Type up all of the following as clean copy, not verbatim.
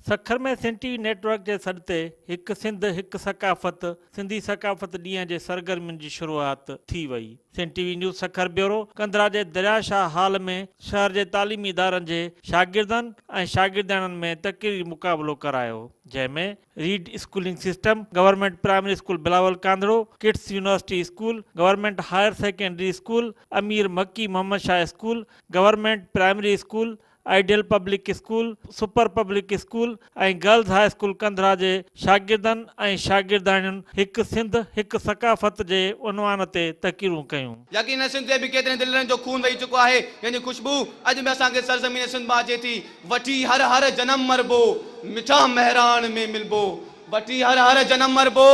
Sukkur ۾ Sindh T V network جي سڏ تي هڪ سنڌ هڪ ثقافت سنڌي ثقافت ڏينهن جي سرگرمين جي شروعات ٿي وئي. Sindh T V news Sukkur bureau Kandhra جي دريا شاهه هال ۾ شهر جي تعليمي ادارن جي شاگردن ۽ شاگردياڻين ۾ تقريري مقابلو ڪرايو جنهن ۾ Read schooling system, government primary school Bilawal Kandhro, kids university school, government higher secondary school, Amir Makki Muhammad Shah school, government primary school, ideal public school, super public school ۽ girls high school Kandhra جي شاگردن ۽ شاگردياڻين هڪ سنڌ هڪ ثقافت جي عنوان تي تقريرون ڪيون. يقينن سنڌ جي به ڪيترين دلڙن جو خون وهي چڪو آهي، جنهن جي خوشبو اڄ به اسان کي سرزمين سنڌ مان اچي ٿي. وٺي هر هر جنم مربو، مٺا مهراڻ ۾ ملبو. وٺي هر هر جنم مربو،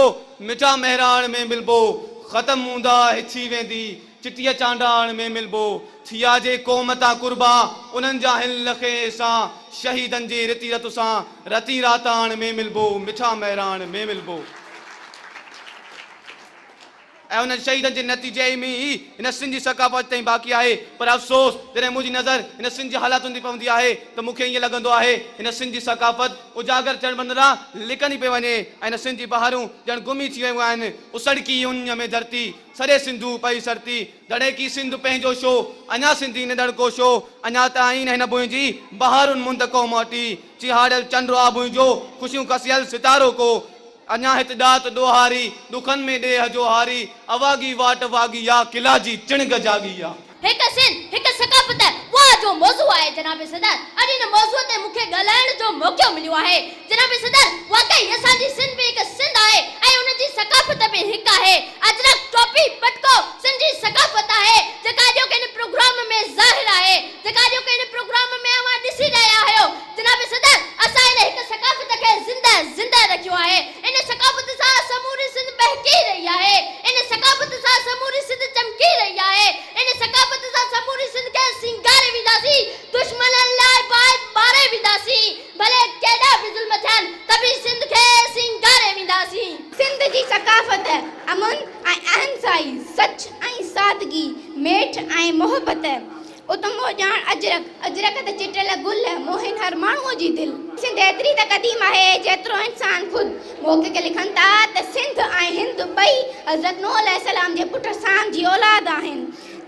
مٺا مهراڻ ۾ ملبو. ختم اونداهه ٿي ويندي، چٽيء چانڊاڻ ۾ ملبو. ٿيا جي قوم تان قربان، انهن جا هن لکين احسان، شهيدن جي رتي رت سان، رتي راتاڻ ۾ ملبو، مٺا مهراڻ ۾ ملبو. ۽ انهن شهيدن جي نتيجي ۾ ئي هن سنڌ جي ثقافت تائين باقي آهي. پر افسوس جڏهن منهنجي نظر هن سنڌ جي حالاتن تي پوندي آهي ته مون کي ائين لڳندو آهي هن سنڌ جي ثقافت اجاگر ٿيڻ بدران لڪندي پئي وڃي ۽ هن سنڌ جي بهارون ڄڻ گم ئي ٿي ويون آهن. اسڙڪي اڃ ۾ ڌرتي سڏي سنڌو پئي سرتي، دڙيڪي سنڌ پنهنجو شو، اڃا سنڌي نه دڙڪو شو، اڃا تائين نه هن ڀونء جي، بهارن مند ڪو موٽي، چيهاڙيل چنڊ آ ڀونء جو، خوشيون کسيل ستارو ڪو، اڃا هت ڏات ڏوهاري، ڏکن ۾ ڏيهه جو هاري، اواڳي واٽ واڳي آ، قلعا جي چڻگ جاڳي آ. هڪ سنڌ، هڪ ثقافت، واهه جو موضوع آهي جناب صدر، اڄ ان موضوع تي مون کي ڳالهائڻ جو موقعو مليو آهي. جناب صدر، واقعي اسان جي سنڌ به هڪ سنڌ آهي ۽ ان جي ثقافت به هڪ آهي. اجرڪ، ٽوپي، پٽڪو سنڌ جي ثقافت آهي، جيڪا اڄوڪي هن پروگرام ۾ ظاهر آهي، جيڪا اڄوڪي هن پروگرام ۾ اوهان ڏسي رهيا آهيو. جناب صدر، اسان هن هڪ ثقافت کي زنده زنده رکيو آهي. ان ثقافت سان سموري سنڌ ٻهڪي رهي آهي. ان ثقافت سان سموري سنڌ چمڪي رهي آهي. ان ثقافت سان سموري سنڌ کي سينگاري وينداسين. دشمنن لاء باهه ٻاري وينداسين. ڀلي ڪيڏا به ظلم ٿين ته به سنڌ کي سينگاري وينداسين. سنڌ جي ثقافت امن ۽ اهنسائي، سچ ۽ سادگي، ميٺ ۽ محبت، اتمو ڄاڻ اجرڪ، اجرڪ ته چٽيل گل، موهين هر ماڻهوء جي دل. سنڌ ايتري ته قديم آهي، جيترو انسان خود. محقق لکن ٿا ته سنڌ ۽ هند ٻئي حضرت نوح عليه السلام جي پٽ سام جي اولاد آهن.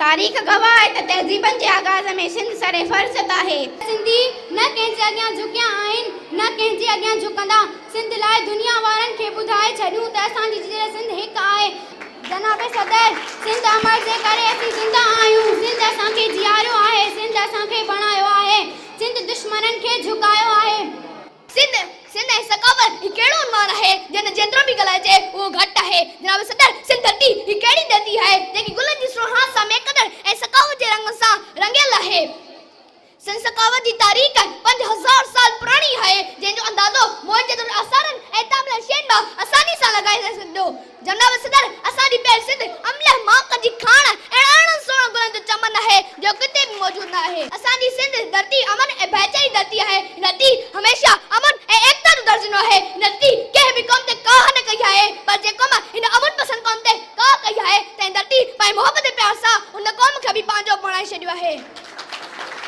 تاريخ گواهه آهي ته تهذيبن جي آغاز ۾ سنڌ سر فهرست آهي. سنڌي نه ڪنهن جي اڳيان جهڪيا آهن، نه ڪنهن جي اڳيان جهڪندا. سنڌ لاء دنيا وارن کي ٻڌائي ڇڏيون ته اسان جي جيجل سنڌ هڪ آهي. جناب صدر، سنڌ امڙ جي ڪري اسين زنده آهيون، سنڌ اسان کي جياريو آهي، سنڌ اسان کي بڻايو آهي، سنڌ دشمنن کي جهڪايو آهي. سنڌ، سنڌ ۽ ثقافت هي ڪهڙو عنوان آهي، جنهن تي جيترو به ڳالهائجي اهو گهٽ آهي. جناب صدر، سنڌ ڌرتي هي ڪهڙي ڌرتي آهي، جيڪي گلن جي سونهن سان مهڪندڙ ۽ ثقافت جي رنگن سان رڱيل آهي. سنڌ ثقافت جي تاريخ 5000 سال پراڻي آهي، جنهن جو اندازو موهن جي آثارن ۽ اتان مليل شين مان آساني سان لڳائي سگهجي ٿو. جناب صدر، اسان جي پير سنڌ املهه ماڪ جي کاڻ ۽ اڻ سهڻو گلن جو چمن آهي، جو ڪٿي به موجود نه آهي. اسان جي سنڌ ڌرتي امن ۽ ڀائيچاري جي ڌرتي آهي. هن ڌرتي هميشه امن ۽ ايڪتا جو درس ڏنو آهي. هن ڌرتي ڪنهن به قوم تي ڪاهه نه ڪئي آهي، پر جنهن قوم هن امن پسند قوم تي ڪاهه ڪئي آهي، تنهن ڌرتي پنهنجي محبت ۽ پيار سان ان قوم کي به پنهنجو بڻائي ڇڏيو آهي.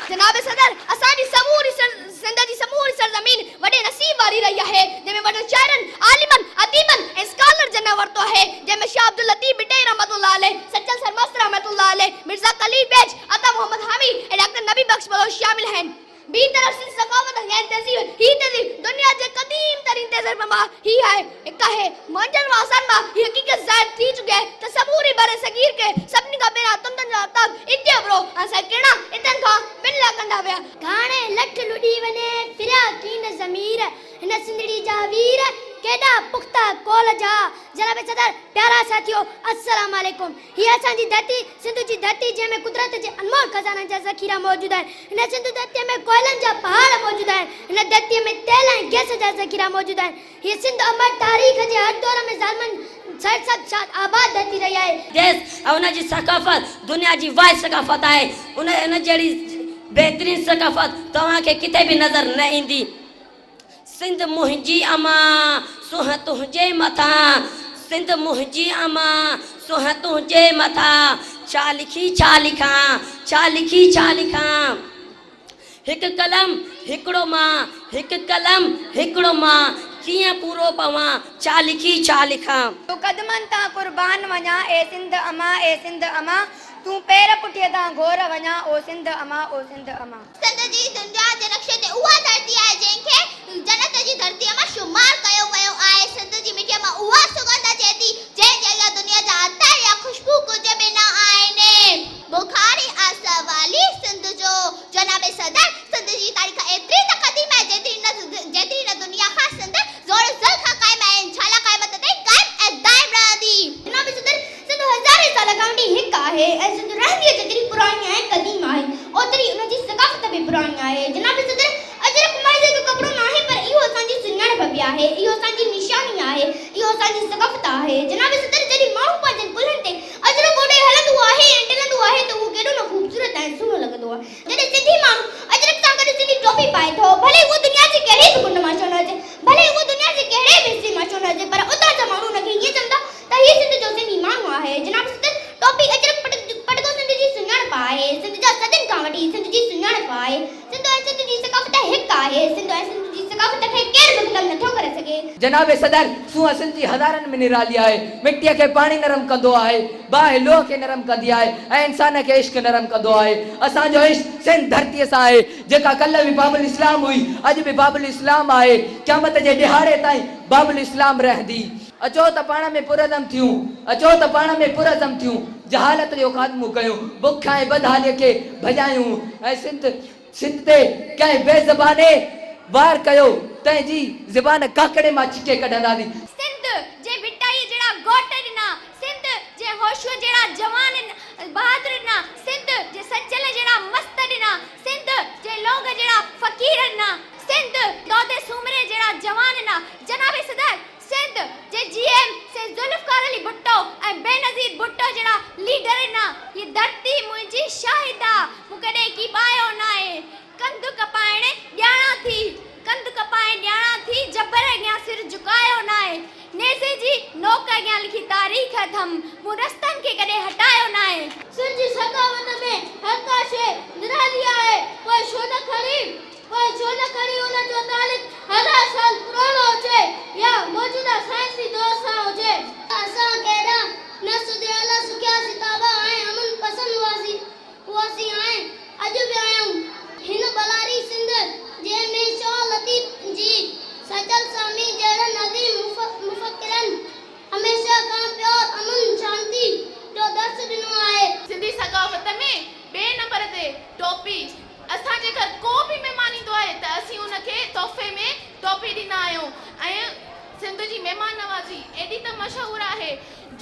جناب صدر، اسان جي سموري سنڌ جي سموري سرزمين وڏي نصيب واري رهي آهي، جنهن ۾ وڏن شاعرن، عالمن، اديبن ۽ اسڪالر جنم ورتو آهي، جنهن ۾ شاهه عبداللطيف ڀٽائي رحمة الله عليه، سچل سرمست رحمة الله عليه، مرزا قليچ بيگ، عطا محمد حامي ۽ ڊاڪٽر نبي بخش بلوچ شامل آهن. ٻي طرف سنڌ ثقافت يعني تهذيب، هي تهذيب دنيا جي قديم ترين تهذيبن مان هي آهي، هڪ آهي. منجهن واسان مان هي حقيقت ظاهر ٿي چڪي آهي ته سموري برصغير کي سڀني کان پهريان تمدن جو آفتاب اتي اڀرو ۽ سائين ڪرڻا اتن کان ٻن لاکن ڏانهن ويا. گهاڻي لٺ لڏي وڃي، ڦريا ڪين ضمير، هن سنڌڙي جا وير، ڪيڏا پختا قول جا. جناب صدر، پيارا ساٿيو، السلام عليڪم. هيء اسان جي ڌرتي، سنڌ جي ڌرتي، جنهن ۾ قدرت جي انمول خزانن جا ذخيرا موجود آهن. هن سنڌ ڌرتيء ۾ ڪوئلن جا پهاڙ موجود آهن. هن ڌرتيء ۾ تيل ۽ گئس جا ذخيرا موجود آهن. هيء سنڌ امر تاريخ جي هر دور ۾ ظالمن سرسبز شاد آباد ڌرتي رهي آهي. ديس ۽ ان جي ثقافت دنيا جي واحد ثقافت آهي. ان ان جهڙي بهترين ثقافت توهان کي ڪٿي به نظر نه ايندي. سنڌ منهنجي امان، سونهن تنهنجي مٿان، سنڌ منهنجي امان، سونهن تنهنجي مٿان، ڇا لکي ڇا لکان، ڇا لکي ڇا لکان. هڪ قلم هڪڙو مان، هڪ قلم هڪڙو مان، ڪيئن پورو پوان، ڇا لکي ڇا لکان. تو قدمن تان قربان وڃان اي سنڌ امان اي سنڌ امان تون پير پٺيء تان گهور وڃان او سنڌ امان او سنڌ امان. سنڌ جي دنيا جي نقشي تي اها ڌرتي آهي جنهن کي جنت جي ڌرتيء مان شمار ڪيو ويو آهي. سنڌ جي مٽيء مان اها سڳنڌ اچي ٿي جنهن جي اڳيان دنيا جا عطر يا خوشبو ڪجهه به نه آهن. بخاري آ سوالي سنڌ جو جناب صدر سنڌ جي تاريخ ايتري ته قديم آهي جيتري نه جيتري نه دنيا کان سنڌ زور ذل کان قائم آهي انشاء الله قيامت تائين قائم ۽ دائم رهندي. جناب صدر سنڌ هزارين سال کان وٺي هڪ آهي ۽ سنڌ رهندي جيتري پراڻي ۽ قديم آهي اوتري ان جي ثقافت به پراڻي آهي. جناب صدر اجرڪ محض هڪ ڪپڙو ناهي پر اهو اسان جي سڃاڻپ به آهي، اهو اسان جي نشاني آهي، اهو اسان جي ثقافت آهي. جناب صدر جڏهن ماڻهو پنهنجن ڪلهن تي اجرڪ اوڍي هلندو آهي ۽ ٽلندو آهي ته اهو ڪيڏو نه خوبصورت ۽ سهڻو لڳندو آهي. جڏهن سنڌي ماڻهو اجرڪ سان گڏ سنڌي ٽوپي پائي ٿو، ڀلي اهو دنيا جي ڪهڙي به ڪنڊ مان ڇو نه هجي، ڀلي اهو دنيا جي ڪهڙي به حصي مان ڇو نه هجي پر اتان جا ماڻهو ان کي ائين چوندا ته هي سنڌ جو سنڌي ماڻهو آهي. جناب صدر، ٽوپي، اجرڪ، پٽڪو سنڌ جي سڃاڻپ آهي. سنڌ جا صدين کان وٺي سنڌ جي سڃاڻپ آهي. سنڌ ۽ سنڌ جي ثقافت هڪ آهي. سنڌ ۽ سنڌ جي ثقافت کي ڪير به ختم نٿو ڪري سگهي. جناب صدر، سونهن سنڌ جي هزارن ۾ نرالي آهي. مٽيء کي پاڻي نرم ڪندو آهي، باهه لوهه کي نرم ڪندي آهي ۽ انسان کي عشق نرم ڪندو آهي. اسان جو عشق سنڌ ڌرتيء سان آهي، جيڪا ڪلهه به باب الاسلام هئي، اڄ به باب الاسلام آهي، قيامت جي ڏهاڙي تائين باب الاسلام رهندي. اچو ته پاڻ ۾ پرعزم ٿيون، اچو ته پاڻ ۾ پرعزم ٿيون، جهالت جو خاتمو ڪيون، بک ۽ بدحاليء کي ڀڄايون ۽ سنڌ سنڌ تي ڪنهن بي زباني وار ڪيو، تنهن جي زبان ڪاڪڙي مان ڇڪي ڪڍنداسين. سنڌ جنهن ڀٽائيء جهڙا گهوٽ ڏنا، سنڌ جنهن هوشوء جهڙا جوان بهادر ڏنا، سنڌ جنهن سچل جهڙا مست ڏنا، سنڌ جنهن لونگ جهڙا فقير ڏنا، سنڌ دودي سومري جهڙا جوان ڏنا، جناب صدر! سنڌ جي جي ايم سيد ذوالفقار علي ڀٽو ۽ بينظير ڀٽو جهڙا ليڊر ڏنا. هي ڌرتي منهنجي شاهد آ، مون ڪڏهن ڪيٻايو ناهي. ڪنڌ ڪپائڻ ڄاڻان ٿي، ڪنڌ ڪپائڻ ڄاڻان ٿي، جبر اڳيان سر جهڪايو ناهي. نيزي جي نوڪ اڳيان لکي تاريخ اٿم، مون رستن کي ڪڏهن هٽايو ناهي. سنڌ جي ثقافت ۾ هر ڪا شيء نرالي آهي، پوء ڇو نه کڻي پوء ڇو نه کڻي ان جو تعلق هزار سال پراڻو هجي يا موجوده سائنسي دور سان هجي. اسان ڪيڏا نه سڌريل، سکيا ستابا ۽ امن پسند هئاسين ۽ اڄ به آهيون. هن ڀلاري سنڌ جنهن ۾ شاهه لطيف جي سچل سامي جهڙن عظيم مفڪرن هميشه کان پيار، امن، شانتي جو درس ڏنو آهي. سنڌي ثقافت ۾ ٻئي نمبر تي ٽوپي اسان جي گهر ڪو به مهمان ايندو آهي ته اسين ان کي تحفي ۾ ٽوپي ڏيندا آهيون ۽ سنڌ جي مهمان نوازي ايڏي ته مشهور آهي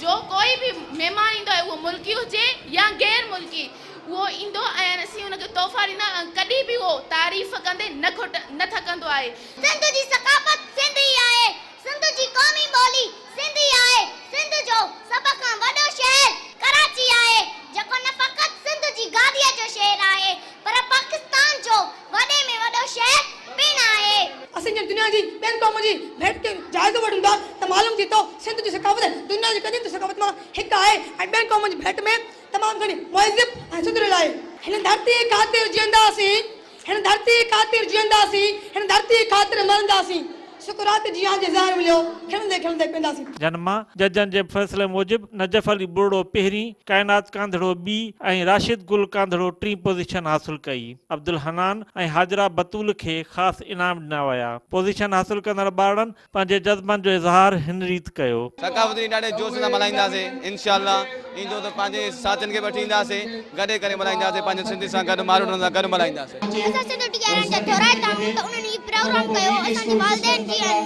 جو ڪوئي به مهمان ايندو آهي اهو ملڪي هجي يا غير ملڪي اهو ايندو ۽ اسين ان کي تحفا ڏيندا آهيون ۽ ڪڏهن به اهو تعريف ڪندي نه کوٽ نه ٿڪندو آهي. سنڌ جي ثقافت سنڌ ئي آهي. سنڌ جي قومي ٻولي سنڌي آهي. سنڌ جو سڀ کان وڏو شهر ڪراچي آهي، جيڪو نه فقط سنڌ جي گاديء جو شهر آهي، پر پاڪستان جو وڏي ۾ وڏو شهر پڻ آهي. اسين جڏهن دنيا جي ٻين قومن جي ڀيٽ تي جائزو وٺون ٿا ته معلوم ٿئي ٿو سنڌ جي ثقافت دنيا جي قديم ثقافت مان هڪ آهي ۽ ٻين قومن جي ڀيٽ ۾ تمام گهڻي مهذب ۽ سڌريل آهي. هن ڌرتيء خاطر جيئنداسين، هن ڌرتيء خاطر جيئنداسين، هن ڌرتيء خاطر مرنداسين. سقراط جيان جي زهر مليو، کلندي کلندي پيئنداسين. جن مان ججن جي فيصلي موجب نجف علي ٻرڙو پهرين، ڪائنات ڪانڌڙو ٻي ۽ راشد گل ڪانڌڙو ٽين پوزيشن حاصل ڪئي. عبدالحنان ۽ حاجره بتول کي خاص انعام ڏنا ويا. پوزيشن حاصل ڪندڙ ٻارڙن پنهنجي جذبن جو اظهار هن ريت ڪيو. ثقافتي ڏينهن ڏاڍي جوش سان ملهائينداسين انشاء الله ايندو ته پنهنجي ساٿين کي به وٺي اينداسين گڏي ڪري ملهائينداسين پنهنجن سنڌين سان گڏ ماروئڙن سان گڏ ملهائينداسين. اسان سنڌ ٽيچرن جا ٿورائتا آهيون ته انهن هي پروگرام ڪيو اسان جي والدين جي ۽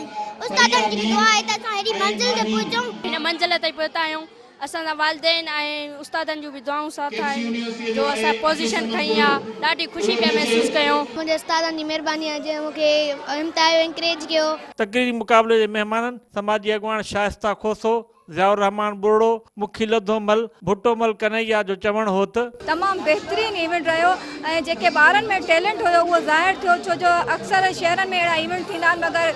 استادن جي به دعا آهي ته اسان هيڏي منزل تي پهچون. هن منزل تائين پهتا آهيون اسان سان والدين ۽ استادن جون به دعائون ساٿ آهن جو اسان پوزيشن کنئي آ ڏاڍي خوشي پيا محسوس ڪيون. منهنجي استادن جي مهرباني آهي جنهن مون کي همٿايو انڪريج ڪيو. تقريري مقابلي جي مهمانن سماجي اڳواڻ شائسته کوسو، ضياء الرحمان ٻرڙو، مکي لڌو مل، ڀٽو مل ڪنهيا جو چوڻ هو ته. تمام بهترين ايونٽ رهيو ۽ جيڪي ٻارن ۾ ٽيلنٽ هيو اهو ظاهر ٿيو ڇو جو اڪثر شهرن ۾ اهڙا ايونٽ ٿيندا آهن مگر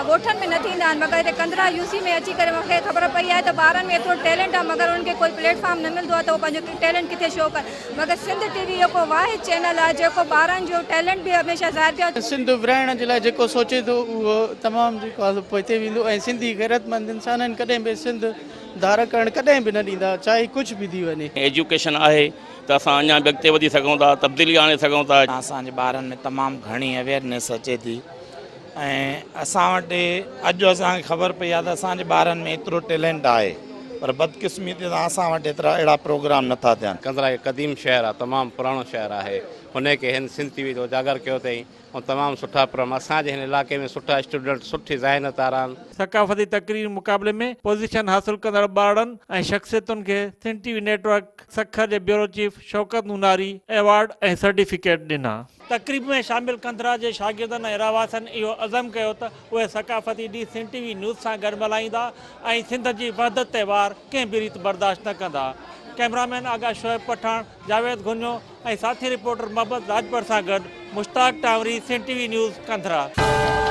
ڳوٺن ۾ نه ٿيندا آهن مگر هتي ڪنڌرا يو سي ۾ اچي ڪري مونکي خبر پئي آهي ته ٻارن ۾ ايترو ٽيلنٽ آهي مگر انهن کي ڪوئي پليٽ فارم نه ملندو آهي ته هو پنهنجو ٽيلنٽ ڪٿي شو ڪن مگر سنڌ ٽي وي اهو ڪو واحد چينل آهي جيڪو ٻارن جو ٽيلنٽ به هميشه ظاهر ڪيو سنڌ ورهائڻ جي لاء جيڪو سوچي ٿو اهو تمام جيڪو آهي سو پوئتي ويندو ۽ سنڌي غيرتمند انسان آهن ڪڏهن به سنڌ ڌار ڪرڻ ڪڏهن به نه ڏيندا چاهي ڪجهه به ٿي وڃي. ايجوڪيشن آهي ته اسان اڃا به اڳتي وڌي سگهون ٿا، تبديلي آڻي سگهون ٿا. اسان جي ٻارن ۾ تمام گهڻي اويئرنيس اچي ٿي ۽ اسان وٽ اڄ اسان کي خبر پئي آهي ته اسان جي ٻارن ۾ ايترو ٽيلنٽ آهي پر بدقسمتي سان اسان وٽ ايترا اهڙا پروگرام نٿا ٿين. ڪنڌرا هڪ قديم شهر آهي تمام پراڻو شهر آهي ان کي هن سنڌ ٽي وي تي اجاگر ڪيو اٿئي ۽ تمام سٺا پروگرام اسان جي هن علائقي ۾ سٺا اسٽوڊنٽ سٺي ذهانت وارا آهن. ثقافتي تقريري مقابلي ۾ پوزيشن حاصل ڪندڙ ٻارڙن ۽ شخصيتن کي Sindh T V network Sukkur جي bureau chief Shaukat Nonari award ۽ certificate ڏنا. تقريب ۾ شامل ڪنڌرا جي شاگردن ۽ رهواسين اهو عزم ڪيو ته اهي ثقافتي ڏينهن سنڌ ٽي وي نيوز سان گڏ ملهائيندا ۽ سنڌ جي وحدت تي وار ڪنهن به ريت برداشت نه ڪندا. ڪئميرامين آغا شعيب پٺاڻ، جاويد گهنيو ۽ ساٿي رپورٽر محبت راڄپر سان گڏ Mushtaq Tanwari, Sindh T V news, Kandhra.